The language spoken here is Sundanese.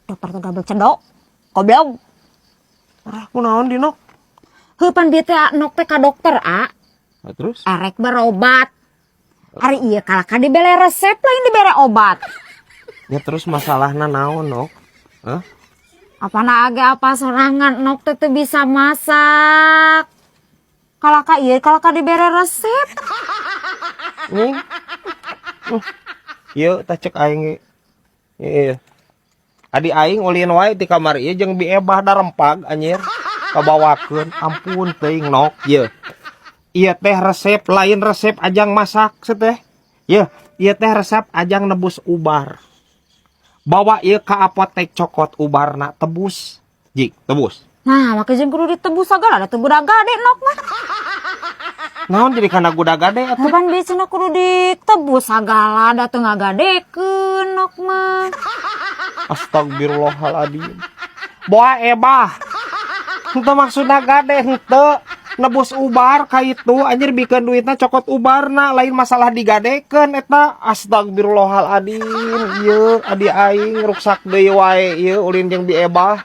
Dokter teh gabel cedok. Goblok. Ah, kunaon di, Nok? Heuh, pan bieu teh Nok teh ka dokter, A. Nah, terus? Arek berobat. Ari ieu kalah ka dibere resep, lain dibere obat. Ya terus masalahna naon, Nok? Hah? Apa age apa sorangan Nok teh teu bisa masak. Kalah ka ieu kalah ka dibere resep. Nih. Ieu tah cek aing ge. Ieu. Adi aing ulin wae di kamar ieu jeung Bi Ebah darempag anjir. Kabawakeun, ampun teuing, Nok, ieu. Ieu teh resep, lain resep ajang masak teh. Ieu, ieu teh resep ajang nebus ubar. Bawa ieu ka apotek, cokot ubarna, tebus. Jik, tebus. Nah, make jeung kudu ditebus sagala, da teu gade Nok mah. Naon jadi kana gudagade atuh? Pan bieu cenah kudu ditebus sagala, da teu ngagadekeun Nok mah. Astagfirullahaladzim. Boa Ebah. Henteu maksudna gade henteu, nebus ubar ka itu anjir, bikeun duitna cokot ubarna, lain masalah digadekeun eta. Astagfirullahaladzim, ieu adi aing ruksak deui wae ieu ulin jeung Bi Ebah.